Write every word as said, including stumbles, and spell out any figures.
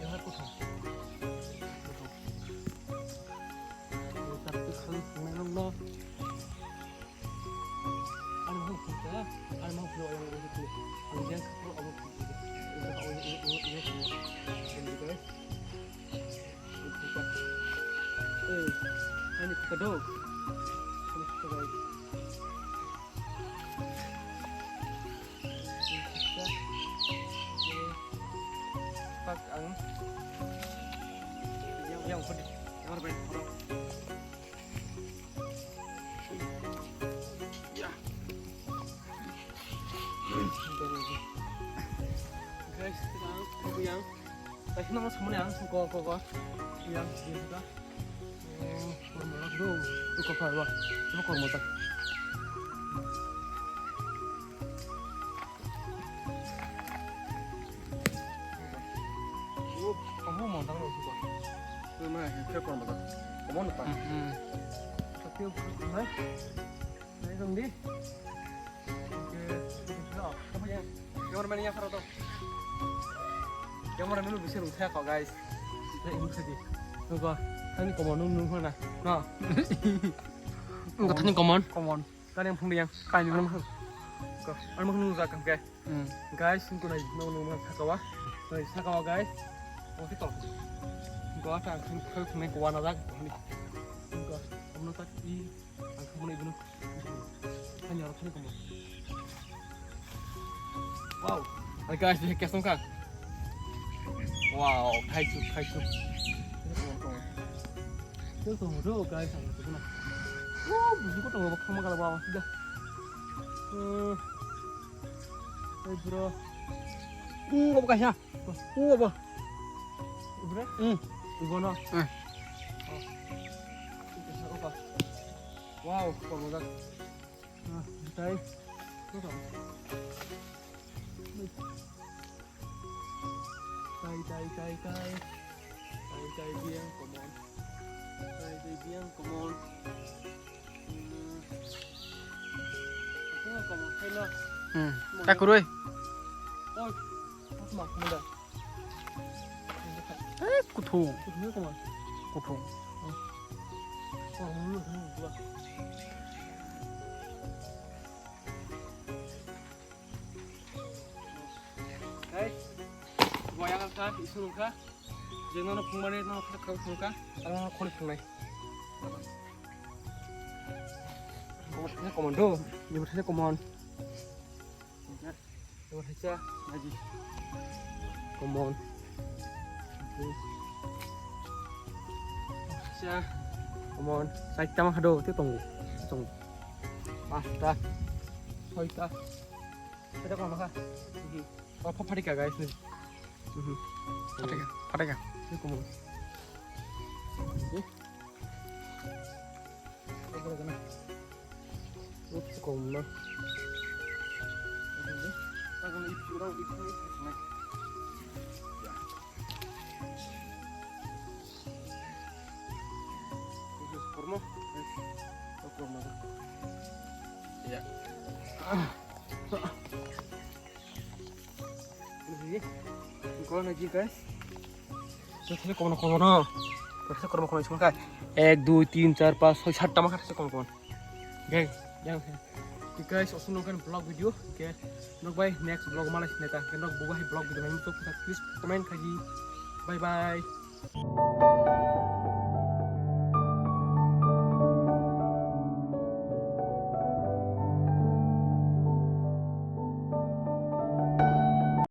Yaha kuthum. Kuthum. Tapi kali semenong no. Ano mau kita, ano mau kita orang itu. Ang dia kapro abo. Ini kita orang ini ini ini. Ini kita. Ini kita. Eh. Aduh. Pak ang. Yang, yang, yang, yang. Guys, kita ang, aku yang. Guys, nama semua yang, kok, kok, kok. Yang, dia juga. Oh, kormo lak do. Tu kok, kok, kok. Cuma kormo tak. Oh, kamu mau tahu sih, Bang? Tu mah, yang saya kormo tak. Kamu lupa. Hmm. Tapi, hai. Hai, Bang, di. Cameraman yang photo. Cameraman lu bisa rung saya kok, guys. Saya ini sedih. Nunggu, kami komon nung nung mana? No. Enggak tanya komon. Komon. Kan yang phung yang. Kan yang mana? Kok, anu mau nung zakam, guys. Hmm. Guys, nunggu nai nung nung mana sakawa. Nai sakawa, guys. Oh, sih kok. Gua akan kau kau kau kau wana zak. Nunggu, kamu tak i. Ang khamani ibunu. Hanya orang khamani kamu. Wow. Hai guys, dia kesong kang. Wow, thaisu, thaisu. Dia kamu do guys, ang tu na. Wow, busu ko tong ba khama kala ba sida. Eh. Hey bro. Hmm, apa kasih? Wah, apa? Ibu deh? Hmm. Ibu no? Eh. Oh. Itu siapa, Pak? Wow, kok mantap. Nah, tai. Tai, tai, tai, tai. Tai, tai, biang, come on. Tai, tai, biang, come on. Hmm. Takuroi. Eh, kuthung. Kuthung. Hai. Gua yang kha, isu kha. Jeng nono phungmani nono kha kha phungkha. Ang nono kholi phungnai. Komon, komon do. Ibu thanya komon. Ibu thanya lagi. Komon. Komon. Sai tama khado, te tongo. Tongo. Pasta. Soita. Ada komon kha. Oh, pha-, phatika, guys, ni. Mhm. Phatika, phatika. Ini komon. Ini. Apa lagi, nah? Ini komon, nah. Ini. Ini. Ini. Ini. Ini. Kormo. Ini. Oh, kormo. Ya. Ah. Kau lagi, guys. Terus ini kono kono. Terus ini kono kono semua kan. Ek, dui, tin, char, pas, soi, sat tama kan kono kono. Guys, yang. Oke, guys, osun nongkan vlog video. Oke. Nok bai next vlog malah neta. Nok buka hai vlog video main tuh, please comment kaji. Bye bye.